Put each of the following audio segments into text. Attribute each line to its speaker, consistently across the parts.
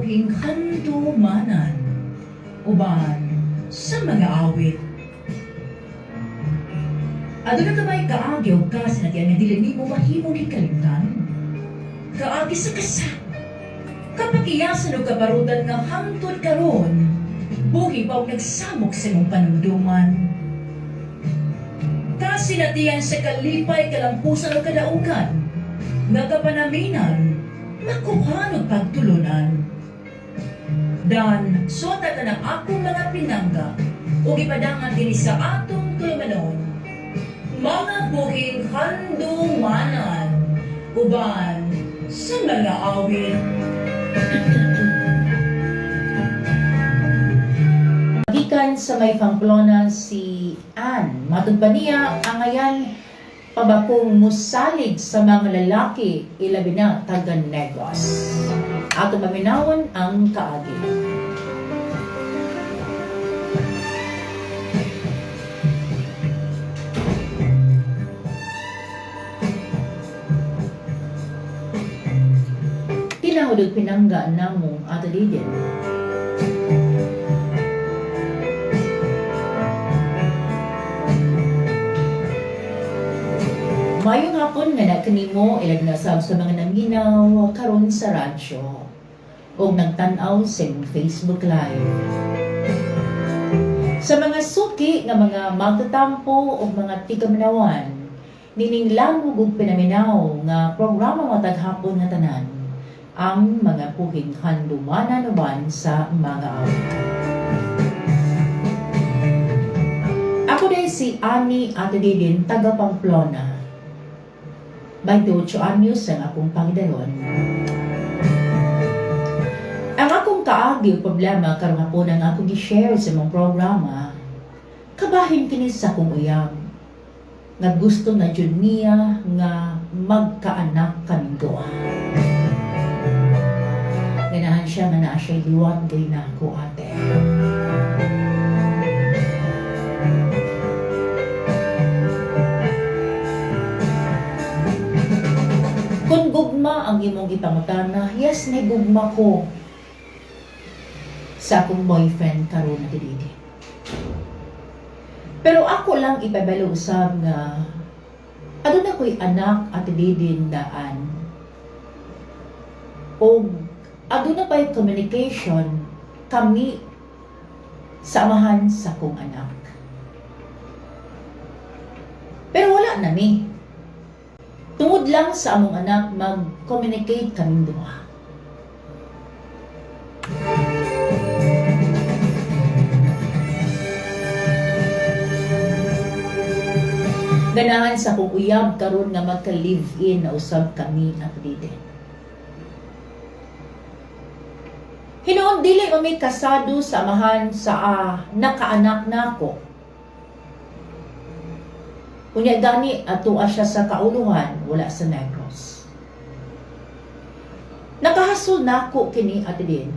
Speaker 1: Buhing handumanan uban sa mga awit. Aduna ka ba'y kaagi o kasinatian nga dili nimo mahimong hikalimtan? Kaagi sa kasa. Kapakiyasan o kabarutan nga hangtod karon, buhi pa og nagsamok sa imong panumduman. Kasinatian sa kalipay, kalampusan o kadaugan, nga kapanaminan, makuhan og pagtulunan. Dan, suwata ka ng akong mga pinangga, ug ipadangan dinhi sa atong tulumanon, mga buhing handumanan, uban sa mga awit.
Speaker 2: Gikan sa may Pamplona si Ann. Matud pa niya angayan pa ba kong musalig sa mga lalaki, ilabi na taga Negros. Ato paminawon ang kaagi. Tinahod og pinangga namong Ate Didin. Mayong hapon nga na kanimo, ilabi na sab sa mga naminaw karon sa radyo o nagtan-aw sa imong Facebook Live. Sa mga suki nga mga magtatampo o mga tigaminawan, nining lamog ug pinaminaw nga programa matag hapon nga tanan, ang mga puhing handumanan uban sa mga awit. Ako din si Ani Ate Didin, taga Pamplona. 28 anyos ang akong pangidaron. Ang akong kaagi o problema karong hapon ang akong gi-share sa imong programa, kabahin kini sa akong uyab nga gusto na jud niya nga magkaanak kaming duha. Ganahan siya nga naa siya liwat gay na ako, ate. Kung gugma ang imong gipangutana, yes, may gugma ko sa akong boyfriend karon na dili. Pero ako lang ipabalo usab nga aduna ko'y anak, Ate Didin, daan. Og aduna pa'y communication kami sa amahan sa akong anak. Pero wala na mi. Tungod lang sa among anak, mag-communicate kaming duha. Ganahan sa akong uyab karon nga magka-live-in na usab kami at dide. Hinuon dili man may kasado sa amahan sa nakaanak nako. Unya gani atua siya sa kauluhan, wala sa Negros. Nakahasol nako kini, Ate Din.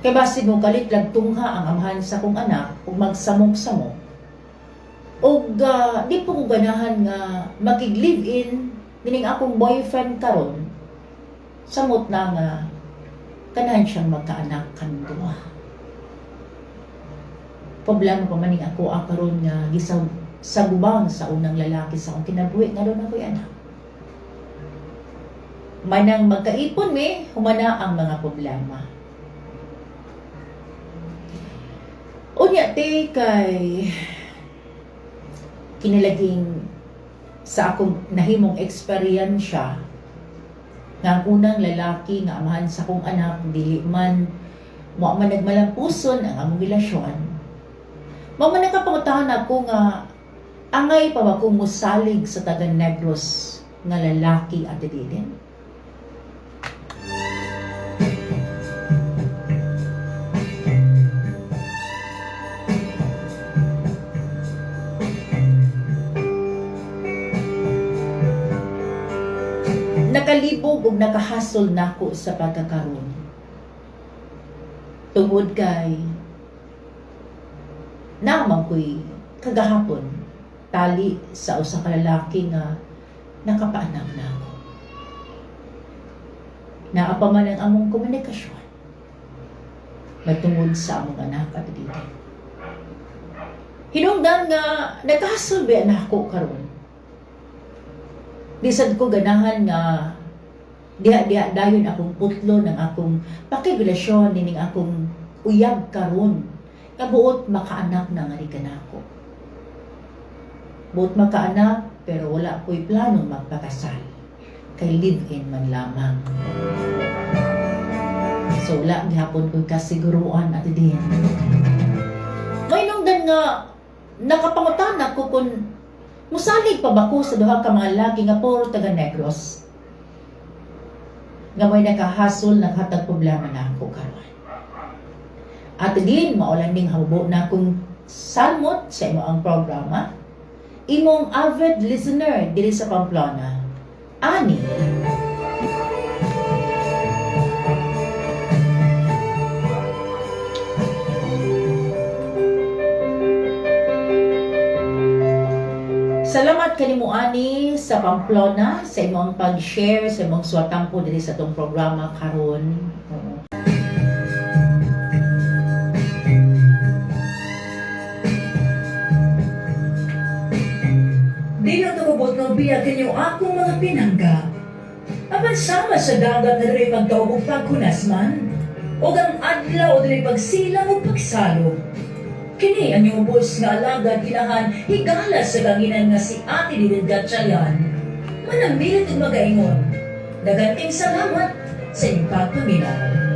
Speaker 2: Kay basig mo kalit lagtungha ang amahan sa akong anak ug magsamok-samok. Og di po ko ganahan nga makig-live-in nining akong boyfriend karon. Samot na nga ganahan siyang magkaanak kaming duha. Problema pa man ning ako karon nga gisag sagubang sa unang lalaki sa akong kinabuhi nga doon ako'y anak. Manang magkaipon mi, humana ang mga problema. Unya te kay kinilaging sa akong nahimong eksperyensya nga ang unang lalaki nga amahan sa akong anak dili man mo man nagmalampuson ang among relasyon. Mao man nakapangutahan ako nga angay pa ba kong musalig sa taga Negros nga lalaki, Ate Didin? Nakalibog ug nakahasol nako sa pagkakaron. Tungod kay naman ko'y kagahapon tali sa usa ka lalaki nga nakapaanak na ako. Naa pa man ang among komunikasyon. Matungod sa among anak, Ate Didi. Hinungdan nga nagkahasol ba na ako karon. Di sad ko ganahan nga diha-diha dayon akong putlo ng akong pakigrelasyon nining akong uyab karon. Kabuot makaanak na nga ni kanako. Buot makaanak pero wala ko'y planong magpakasal. Kay live-in man lamang. So wala gihapon ko'y kasiguruan, Ate Din. May nungdan nga nakapangutana ko kung musalig pa ba ko sa duha ka mga laki nga puro taga Negros. Nga may nakahasol, naghatag problema na ako karon. Ate Din, maulan ning habubo na akong salmot sa imo ang programa. Imong avid listener diri sa Pamplona. Ani. Salamat kanimo, Ani, sa Pamplona sa imong pag-share sa imong swatampo diri sa atong programa karon. Oo.
Speaker 1: Di lang tumubot ng biya kanyo akong mga pinangga. Apan sama sa dagat na diri pagdaog ug paghunas man, ug ang adlaw diri pagsilang ug pagsalog. Kini ang inyong ubos nga alagad inahan higala sa kanginan nga si Ate Didin Gatchalian. Manamilit ug magaingon. Daganting salamat sa inyong pagpaminaw.